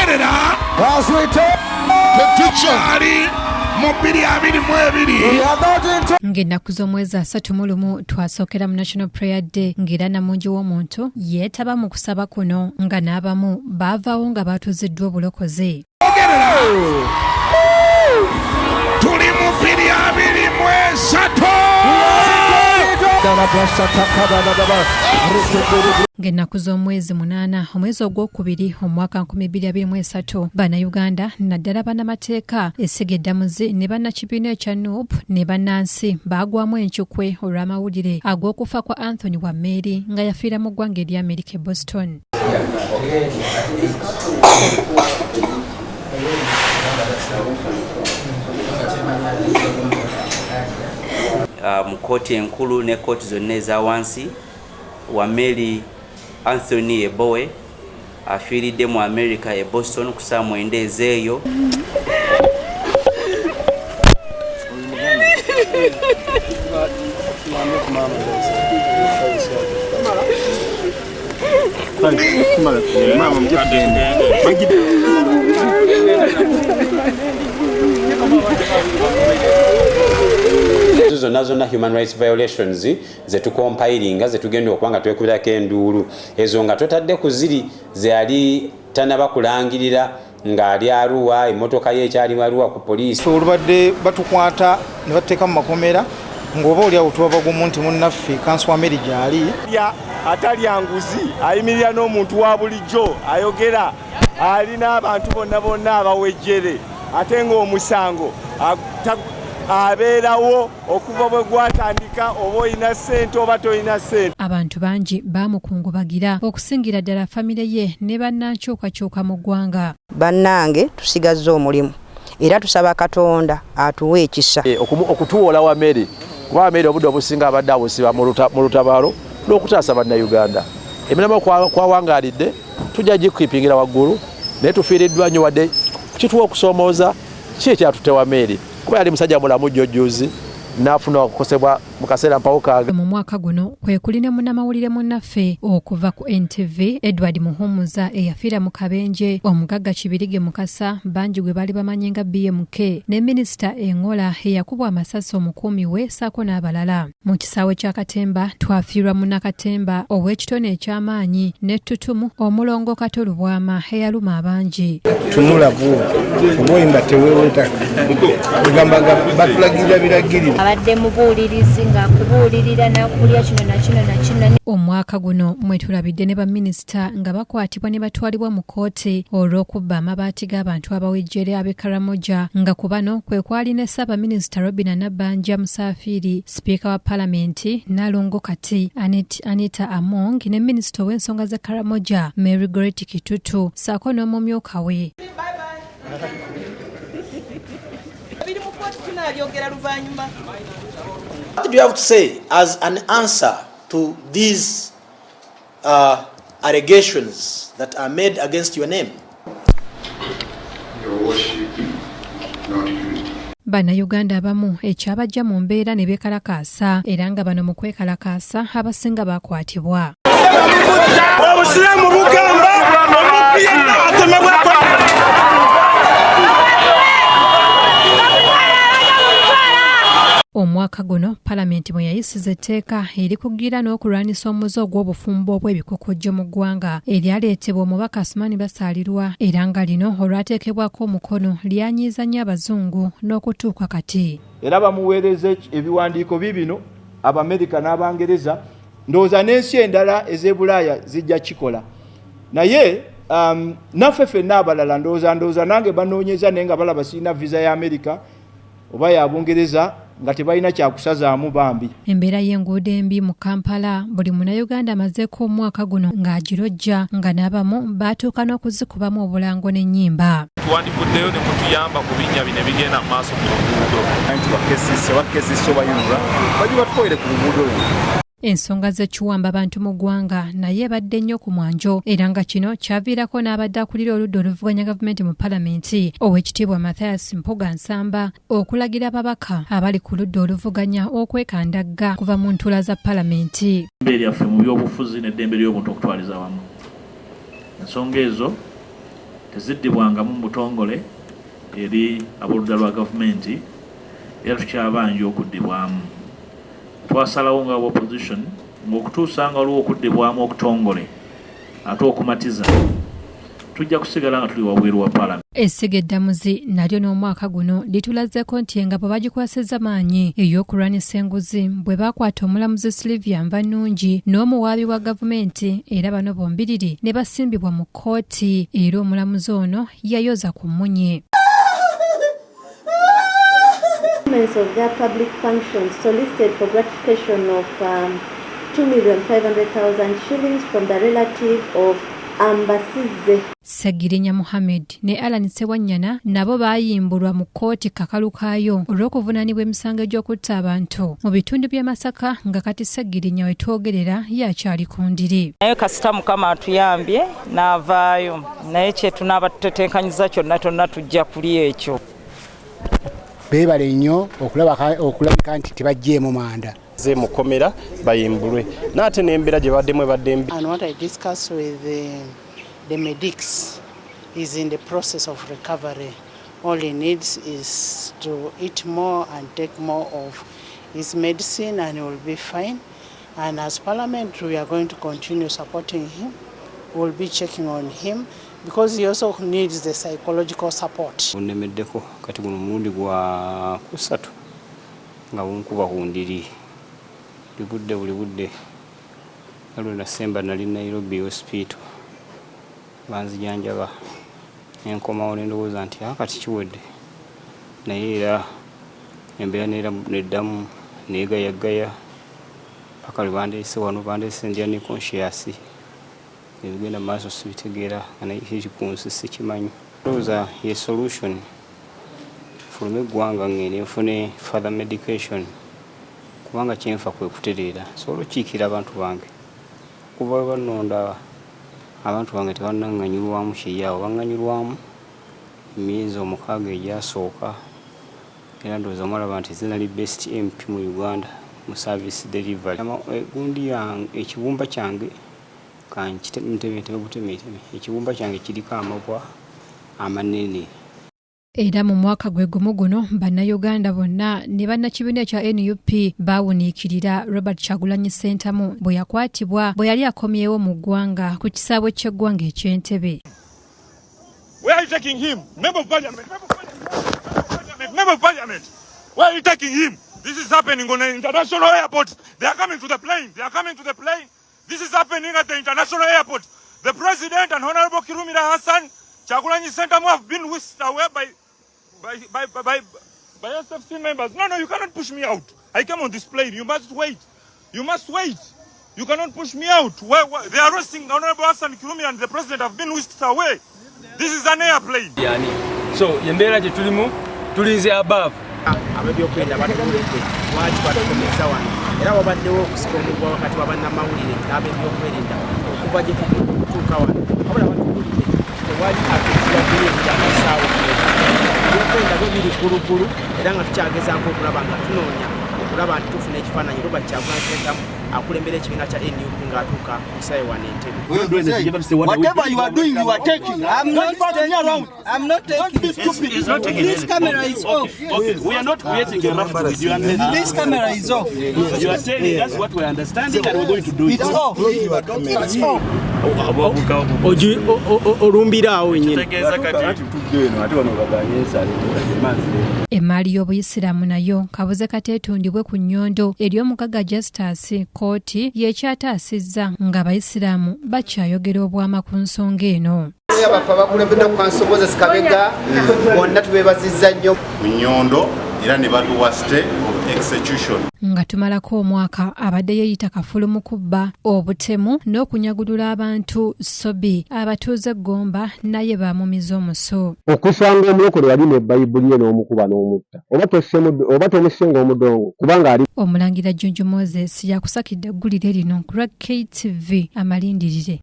Ogerera tetukyali mu 2022. Ng'ennaku z'omwezi 31 twasookera mu National Prayer Day, ng'era namungi w'omuntu yeetaba mu kusaba kuno, nga n'abamu baavaawo nga baatuziddwa obulokozi. Ogerera tuli mu 2023. Ng'ennaku z'omwezi 8 omwezi ogwokubiri omwaka 2023, Bannayuganda naddala bannamateeka, essiga eddamuzi ne bannakibiina ekya NUP ne bannansi baagwamu encukwe olw'amawulire ag'okufa kwa Anthony Wammeeri nga yafiira mu ggwanga erya Amerika e Boston. Mu kkooti enkulu ne kkooti zonna eza wansi, Wameli Anthony Ebowe afiiridde mu America e Boston ku ssaawa 9 ezeeyo. Ezo zonna zonna human rights violations zetukompilinga, zetugenda okuba nga twekubirako enduulu ezo, nga totadde ku ziri zeyali tanaba kulangirira ng'ali Arua, emmotoka ye ekyali Arua ku poliisi. Olubadde batukwata ne batuteeka mu makomera, ng'oba oli awo tuba bagumu nti munnaffe Kansi Wameri gy'ali. Atalya nguzi, ayimirira n'omuntu wa bulijjo, ayogera alina abantu bonna bonna abawejjere, ate ng'omusango abeerawo okuva bwe gwatandika, oba olina ssente oba tolina ssente. Abantu bangi baamukungubagira, okusingira ddala famire ye ne bannankyukakyuka mu ggwanga. Bannange, tusigazza omulimu era tusaba Katonda atuwe ekisa. Okutuwola Wameri, kuba Wameri obudde obusinga abadde abusiba mu lutabaalo n'okutaasa Bannayuganda. Emirimu kwawangaalidde tujja gikwipingira waggulu, naye tufiiriddwa nnyo, wadde kituwa okusoomooza ki ekyatutte Wameri, kuba yali musajja mulamu jjojjuzi n'afuna okukosebwa mu kaseera mpawo kaaga. Mu mwaka guno kwe kuli ne munnamawulire munnaffe okuva ku NTV Edward Muhumuza eyafiira mu kabenje, omugagga Kibirige Mukasa bangi gwe baali bamanyi nga BMK, ne minisita Engola eyakubwa amasasi omukuumi we ssaako n'abalala. Mu kisaawe kya Katemba twafiirwa munnakatemba ow'ekitone eky'amaanyi n'ettutumu, omulongo Kato Lubwama eyaluma abangi. Tunula bw'oti oba oyimba teweeweta, egamba batulagirira biragirira. Abadde mubuulirizi ng'akubuulirira n'akubuulira kino na kino na kino. Omwaka guno mwe tulabidde ne baminisita nga bakwatibwa ne batwalibwa mu kkooti olw'okubba amabaati g'abantu abawejjere ab'e Karamoja, nga ku bano kwe kwali ne Ssaabaminisita Robinah Nabbanja Musafiri, sipiika wa Palamenti Nalongo Kati Anita Among ne minisita ow'ensonga z'e Karamoja Mary Goretti Kitutu ssaako n'omumyuka we. What do you have to say as an answer to these allegations that are made against your name? Your Worship, not guilty. Bannayuganda abamu ekyabajja mu mbeera ne beekalakaasa, era nga bano mu kwekalakaasa abasinga bakwatibwa. Obusiraamu bugamba omubbi yenna atemebwako. Omwaka guno Palamenti mwe yayisiza etteeka erikugira n'okulwanyisa omuze ogw'obufumbo obw'ebikokojjo mu ggwanga, eryaleetebwa omubaka Asuman Basaalirwa, era nga lino olwateekebwako omukono lyanyiiza nnyo abazungu n'okutuuka kati. Era bamuweereza ebiwandiiko bibino Abamerika n'Abangereza, ndowooza n'ensi endala ez'e Bulaaya zijja kikola, naye naffe ffenna abalala ndowooza nange banoonyeza, naye nga balaba sirina visa ya Amerika oba ya Bungereza, nga tebalina kyakusazaamu bambi. Embeera y'enguudo embi mu Kampala buli Munnayuganda amazeeko omwaka guno ng'agirojja, nga n'abamu baatuuka n'okuzikubamu obulango n'ennyimba. Twandivuddeyo ne mutuyamba ku binnya bino ebigenda mu maaso ku luguudo. Nti wa KCC, wa KCC oba URA bajja batukolere ku luguudo luno. Ensonga z'ekiwamba abantu mu ggwanga naye ebadde nnyo ku mwanjo, era nga kino kyaviirako n'abadde akulira oludda oluvuganya gavumenti mu palamenti, Oweekitiibwa Mathias Mpuuga Nsamba, okulagira ababaka abali ku ludda oluvuganya okwekandagga kuva mu ntuula za palamenti. Eddembe lyaffe mu byobufuzi n'eddembe ly'obuntu okutwaliza awamu. Ensonga ezo Teziddibwangamu mu butongole eri ab'oludda lwa gavumenti era tukyabanja okuddibwamu. Twasalawo nga opposition ng'okutuusa nga waliwo okuddibwamu okutongole ate okumatiza tujja kusigala nga tuli wabweru wa palamenti. Essiga eddamuzi nalyo n'omwaka guno litulazeeko nti engabo bagikwasizza maanyi ey'okulwanyisa enguzi bwe baakwata omulamuzi Sylvia Nvannungi n'omuwaabi wa gavumenti era bano bombiriri ne basimbibwa mu kkooti era omulamuzi ono yayoza ku mmunye. of their public functions solicited for gratification of 2,500,000 shillings from the relative of Ambasize. Ssegirinya Muhammed ne Allan Ssewanyana nabo baayimbulwa mu kkooti kakalu kaayo olw'okuvunaanibwa emisango egy'okutta abantu mu bitundu by'e Masaka nga kati Ssegirinya we twogerera ye akyali ku ndiri. Naye kasita Mukama atuyambye n'avaayo, naye kye tunaaba tutetenkanyiza kyonna kyonna tujja kulya ekyo. Beebale nnyo okulabika nti tebaggyemu manda. Ze mukomera bayimbulwe n'ate n'embeera gye baddemu ebadde mbi. And what I discussed with the medics is in the process of recovery. All he needs is to eat more and take more of his medicine and he will be fine. And as Parliament, we are going to continue supporting him. We'll be checking on him because he also needs the psychological support. Bunnemeddeko kati guno mulundi gwa kusatu nga bunkuba ku ndiri buli budde buli budde. Nga lwe nasemba nali Nairobi Hospital banzijanjaba ne nkomawo ne ndowooza nti kati kiwedde, naye era embeera neddamu neegayagaya paka lwe bandeese wano. Bandeese ndi unconscious, ebigenda mu maaso sibitegeera nga naye kiri ku nsi sikimanyi. Ndowooza ye solution nfulume eggwanga ngende nfune further medication, kubanga kyenfa kwe kutereera nsobola okukiikirira abantu bange. Okuva we bannonda abantu bange tebannaŋŋanyulwamu kiri awo, baŋŋanyulwamu emyezi 6 egyasooka, era ndowooza mwalaba nti nze nali best MP mu Uganda mu service delivery. Gundi yange ekibumba kyange kankitemteme butemeteme, ekibumba kyange kiriko amabwa amanene. Era mu mwaka gwe gumu guno bannayuganda bonna ne bannakibiina ekya NUP baawuniikirira Robert Kyagulanyi Ssentamu bwe yakwatibwa bwe yali akomyewo mu ggwanga ku kisaawe ky'eggwanga eky'Entebbe. Where are you taking him? Member of Parliament, Member of Parliament, Member of Parliament. Where are you taking him? This is happening on an international airport. They are coming to the plane. They are coming to the plane. This is happening at the international airport. The president and Honorable Kirumira Hassan Kyagulanyi Ssentamu have been whisked away by SFC members. No, no, you cannot push me out. I came on this plane. You must wait. You must wait. You cannot push me out. Where, they are arresting Honorable Hassan Kirumira and the president have been whisked away. This is an airplane. Yani so embeera gye tulimu tulinze above. Ab'ebyokwerinda batubuulidde lwaki batukomeza wano, era wabaddewo okusika omugwa wakati wa bannamawulire n'ab'ebyokwerinda okuva gye tuvudde okutuuka wano, wabula batubuulidde tewali atukiwagulira essaawa. Ebyokwerinda byo biri gguluggulu era nga tukyagezaako okulaba nga tunoonya okulaba nti tufuna ekifaananyi Robert Kyagulanyi Ssentamu akulembera ekibiina kya NUP ng'atuuka ku kisaawe wano Entebbe. Whatever you are doing, you are taking. I'm Don't not pass me taking. around. I'm not Don't taking. be stupid. He's not taking This camera is off. Okay, we are not creating a raft with you. This camera is off. You are telling us what we are understanding and we're going to do it. It's off. It's off. Olumbira awo wenyini. Kitegeeza kati Emmaali y'Obuyisiraamu nayo kabuze kateetundibwe ku nnyondo eri omugagga Justus, kkooti y'ekyataasizza ng'Abayisiraamu bakyayogera obwama ku nsonga eno. Abaffe abakulembedde ku Counsel Moses Kabega bonna tubeebazizza nnyo. Mu nnyondo era ne batuwa stay of execution. Nga tumalako omwaka, abadde yeeyita kafulu mu kubba, obutemu n'okunyagulula abantu Sobi abatuuze Gomba naye baamumiza omusu. Okusanga omulokole yali ne Bayibuli ye n'omukuba n'omutta, oba tomusse ng'omudongo kubanga ali. Omulangira Jjunju Moses yakusakidde eggulire lino ku lwa KTV Amalindirire.